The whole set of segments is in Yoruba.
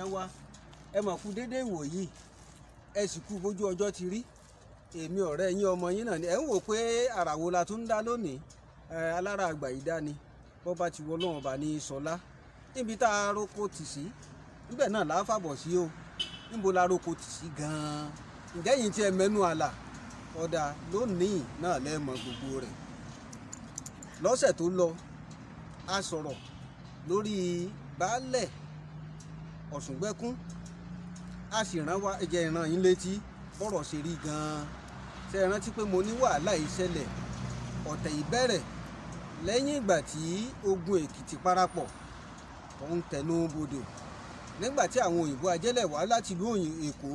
èèyàn wa, ẹ mọ̀ kú déédéé ìwòyí, ẹ sì kú bójú ọjọ́ ti rí. Èmi ọ̀rẹ́ yín ọmọ yín náà ni. Ẹ ń wò pé àrà wo la tún ń dá lónìí. Alára àgbà yìí dá ni, bọ́ bá ti wọ Ọlọ́run bá ní sọlá. Níbi tá a roko tì sí, níbẹ̀ náà là á fàbọ̀ sí o. Níbo la roko tì sí gan-an? Ǹjẹ́ yìí tí ẹ mẹ́nu àlà? Ọ̀dà lónìí náà lẹ́ẹ̀mọ gbogbo rẹ̀. Lọ́sẹ̀ tó lọ, a sọ̀rọ̀ lórí baálẹ̀ Ọ̀ṣùngbẹ́kún. A sì rán wa ẹ̀jẹ̀ ìran yín létí bọ́rọ̀ ṣe rí gan-an. Ṣé ẹ rántí pé mo ní wàhálà ìṣẹ̀lẹ̀ ọ̀tẹ̀ ìbẹ̀rẹ̀ lẹ́yìn ìgbà tí ogun Èkìtì parapọ̀ tó ń tẹnu bodò, nígbà tí àwọn òyìnbó ajẹ́lẹ̀ wá láti ìlú Èkó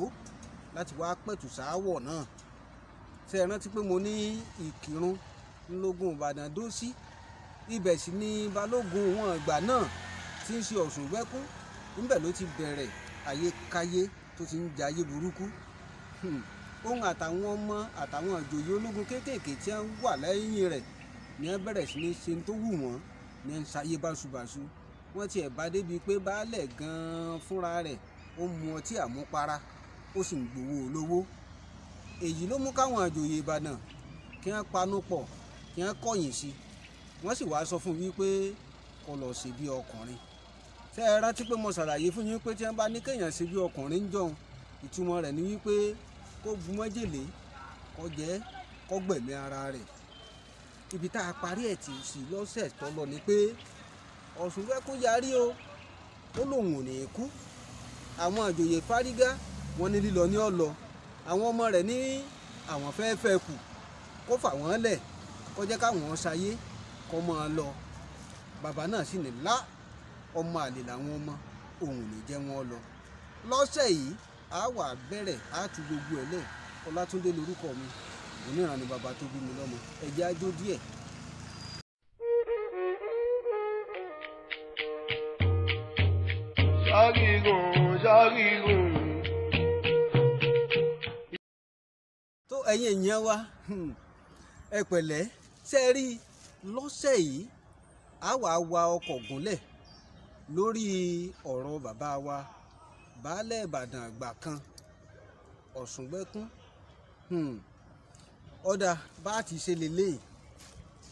láti wá pẹ̀tù sááwọ̀ náà. Ṣé ẹ rántí pé mo ní Ìkìrun ńlógún Ìbàdàn dó sí, ibẹ̀ sì ni balógun wọn ìgbà náà tí ń ṣe Ọ̀ṣùngbẹ́kún. Níbẹ̀ ló ti bẹ̀rẹ̀ ayékáyé tó ti ń jayé burúkú. Òun àtàwọn ọmọ àtàwọn ìjòyè ológun kéékèèké tí wọ́n wà lẹ́yìn rẹ̀ ni wọ́n bẹ̀rẹ̀ sí ní ṣe tó wù wọ́n, ní ń ṣayé báṣubàṣu. Wọ́n tiẹ̀ bá débi pé baálẹ̀ gan-an fúnra rẹ̀ ó mu ọtí àmupara, ó sì ń gbowó olówó. Èyí ló mú káwọn ìjòyè Ìbàdàn kí wọ́n panu pọ̀, kí wọ́n kọ̀yìn sí i. Wọ́n sì wá sọ fún wípé kó lọ ṣe bí ọkùnrin. Ṣé ẹ rántí pé mo ṣàlàyé fún yín pé tí wọ́n bá ní kéèyàn ṣe bí ọkùnrin ń jọun, ìtumọ̀ rẹ̀ ni wípé kó bu májèlé, kó jẹ, kó gbẹ̀mí ara rẹ̀. Ibi tá a parí ẹ̀ tì sí lọ́sẹ̀ tó lọ ni pé Ọ̀ṣùngbẹ́kún yarí o, ó lóun ò ní kú. Àwọn ìjòyè fárígá wọn ní lílọ ní ọ̀lọ́. Àwọn ọmọ rẹ̀ ní àwọn fẹ́ẹ́ fẹ́ kù, kó fà wọ́n lẹ̀, kó jẹ́ káwọn ṣayé, kó máa lọ. Bàbá náà sì ní lá, ọmọ àlè làwọn ọmọ, òun ò ní jẹ́ wọn lọ. Lọ́sẹ̀ yìí a wà bẹ̀rẹ̀, a tu gbogbo ẹ̀ lẹ̀. Ọlátúndé lorúkọ mi, oníran ni bàbá tó bí mi lọ́mọ. Ẹ jẹ́ á jó díẹ̀. Ṣáàgìgùn, ṣáàgìgùn. Tó ẹ̀yin èèyàn wa, ẹ pẹ̀lẹ́. Ṣé ẹ rí lọ́sẹ̀ yìí a wà wa ọkọ̀ gúnlẹ̀ lórí ọ̀rọ̀ bàbá wa baálẹ̀ Ìbàdàn àgbà kan Ọ̀ṣùngbẹ́kún. Ọ̀dà bá a ti ṣe lélẹ̀,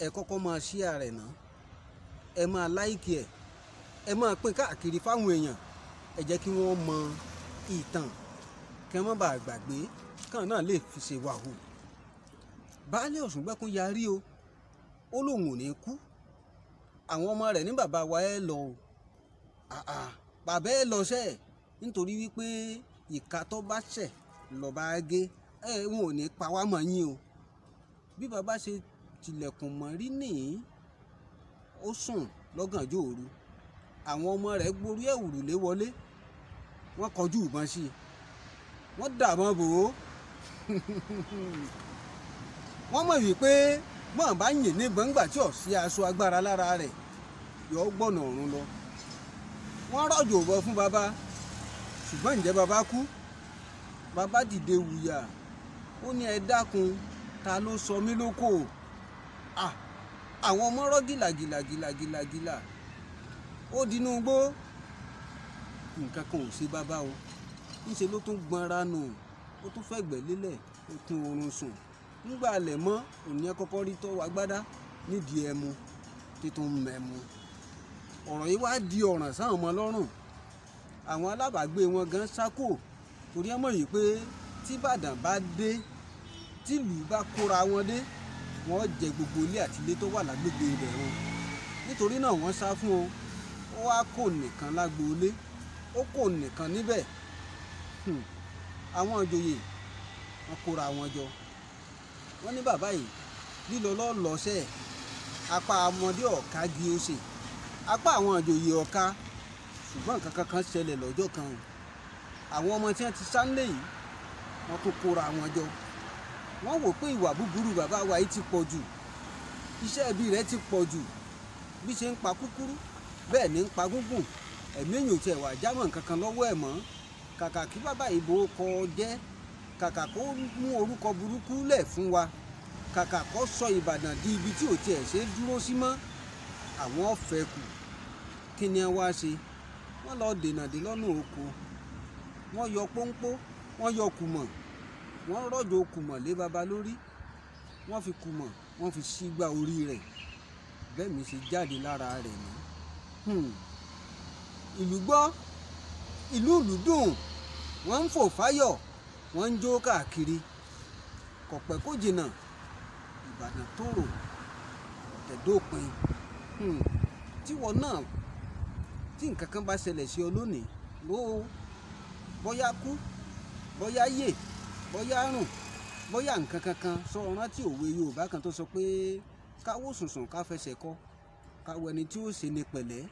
ẹ kọ́kọ́ máa ṣíà rẹ̀ ná, ẹ máa láìkì ẹ̀, ẹ máa pín káàkiri fáwọn èèyàn. Ẹ jẹ́ kí wọ́n mọ ìtàn, kí wọ́n má bàa gbàgbé, kàn náà lè fi ṣe wàhù. Baálẹ̀ Ọ̀ṣùngbẹ́kún yarí o, ó lóun ò ní kú. Àwọn ọmọ rẹ̀ ní bàbá wa ẹ lọ o, bàbá ẹ lọ sẹ́ẹ̀, nítorí wípé ìka tó bá ṣẹ̀ lọ́ba gé, ẹ wọn ò ní pa wá mọ́ yín o. Bí bàbá ṣe tilẹ̀kùn mọ́ rí nìyí, ó sùn lọ́gànjọ́ òru. Àwọn ọmọ rẹ̀ gborí ẹ̀wùrùlé wọlé, wọ́n kọjú ìbọn sí i, wọ́n dàbọn bò ó. Wọ́n mọ̀ wípé bọ́n bá yìn níbọn ńgbà tí ò sí aṣọ agbára lára rẹ̀, yọ gbọ̀nà ọ̀run lọ. Wọ́n rọ̀jò bọ̀ fún bàbá, ṣùgbọ́n ǹjẹ́ bàbá kú? Bàbá dìde wùyà, ó ní ẹ dákun, ta ló sọ mí lóko? Àwọn ọmọ rọ́ gìlàgìlàgìlàgìlà. Ó dinú igbó. Nǹkan kan ò ṣe bàbá o. Ńṣe ló tún gbọnra nù, ó tún fẹ̀gbẹ́ lélẹ̀, ó tún oorun sùn. Ńgbà alẹ̀ mọ́, òní ẹ kọ́kọ́ rí tọ́wọ́ agbádá nídìí ẹmu títún mẹ́mu. Ọ̀rọ̀ yìí wá di ọ̀ràn sáwọn ọmọ lọ́rùn. Àwọn alábàágbé wọn gan sákò, torí ẹ mọ̀ yìí pé tí Ìbàdàn bá dé, tìlú bá kóra wọn dé, wọ́n jẹ gbogbo ilé àti ilé tó wà lágbègbè ibẹ̀ wọn. Nítorí náà wọ́n sá fún o. Ó wá kò nìkan lágboolé, ó kò nìkan níbẹ̀. Àwọn ìjòyè wọn kóra wọn jọ. Wọ́n ní bàbá yìí lílọ lọ́lọ́sẹ̀, apá ọmọdé ọ̀ka gi ó ṣe, apá àwọn ìjòyè ọ̀ka. Ṣùgbọ́n nǹkan kan ṣẹlẹ̀ lọ́jọ́ kan o. Àwọn ọmọ tí wọ́n ti sá nílé yìí, wọ́n tún kóra wọn jọ. Wọ́n wò pé ìwà búburú bàbá wa yìí ti pọ̀ jù, iṣẹ́ ibi rẹ̀ ti pọ̀ jù, bí ṣe ń pa kúkúrú bẹ́ẹ̀ ni ń pa gúngùn, ẹ̀mí èèyàn ò tiẹ̀ wà jámọ́ nǹkan kan lọ́wọ́ ẹ̀ mọ́. Kàkà kí bàbá ìbò kọ jẹ́, kàkà kó mú orúkọ burúkú lẹ̀ fún wa, kàkà kó sọ Ìbàdàn di ibi tí ò tiẹ̀ ṣe dúró sí mọ́, àwọn fẹ́ kù. Kí ni ẹ wá ṣe? Wọ́n lọ dènà dé lọ́nà oko. Wọ́n yọ pọ́npọ́, wọ́n yọ kùmọ̀, wọ́n rọ̀jò kùmọ̀ lé baba lórí, wọ́n fi kùmọ̀, wọ́n fi sígbà orí rẹ̀. Bẹ́ẹ̀ mi ṣe jáde lára rẹ̀ ní. Ìlú gbọ́, ìlú ìlú dùn, wọ́n ń fò fáyọ̀, wọ́n ń jó káàkiri. Kò pẹ́ kó jìnnà, Ìbàdàn tòrò, ọ̀tẹ̀ dópin. Tíwọ náà tí nǹkan kan bá ṣẹlẹ̀ sí ọ lónìí, ló bóyá kú, bóyá yè, bóyá rùn, bóyá nǹkan kankan, sọ rántí òwe Yorùbá kan tó sọ pé káwó sùnsùn ká fẹsẹ̀ kọ, káwọ ẹni tí ó ṣe ni pẹ̀lẹ́,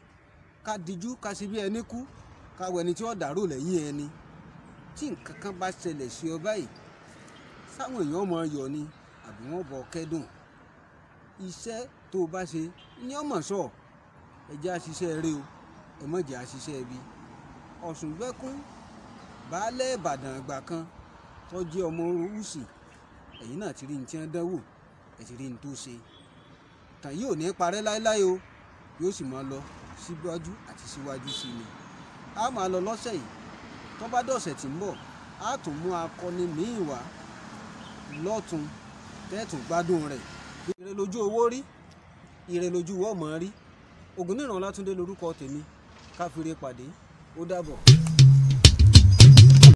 ká dijú ká ṣe bí ẹni kú, káwọ ẹni tí ó dàrú lẹ́yìn ẹni. Tí nǹkan kan bá ṣẹlẹ̀ sí ọ báyìí, sáwọn èèyàn mọ̀ yọ̀ ni àbí wọ́n bọ̀ kẹ́dùn. Iṣẹ́ tó o bá ṣe ní ọmọ sọ, ẹ jẹ́ àṣìṣe rẹ o, ẹ má jẹ́ àṣìṣe ẹbí. Ọ̀ṣùngbẹ́kún baálẹ̀ Ìbàdàn àgbà kan tó jẹ́ ọmọ Orúsì, ẹ̀yin náà ti rí ní tí wọ́n dánwò, ẹ ti rí ní tó ṣe. Tàn yìí ò ní parẹ́ láéláé o, yóò sì máa lọ síwájú àti síwájú sí ni. A máa lọ lọ́sẹ̀ yìí, tó bá dọ̀sẹ̀ tí ń bọ̀, a tún mú akọni míì wá lọ́tun tẹ́tùn gbádùn rẹ̀. Ire lójú owó rí, ire lójú ọmọ rí. Ògúnníran Ọlátúndé lórúkọ tèmi, ká fi re pàdé, ó dàbọ̀.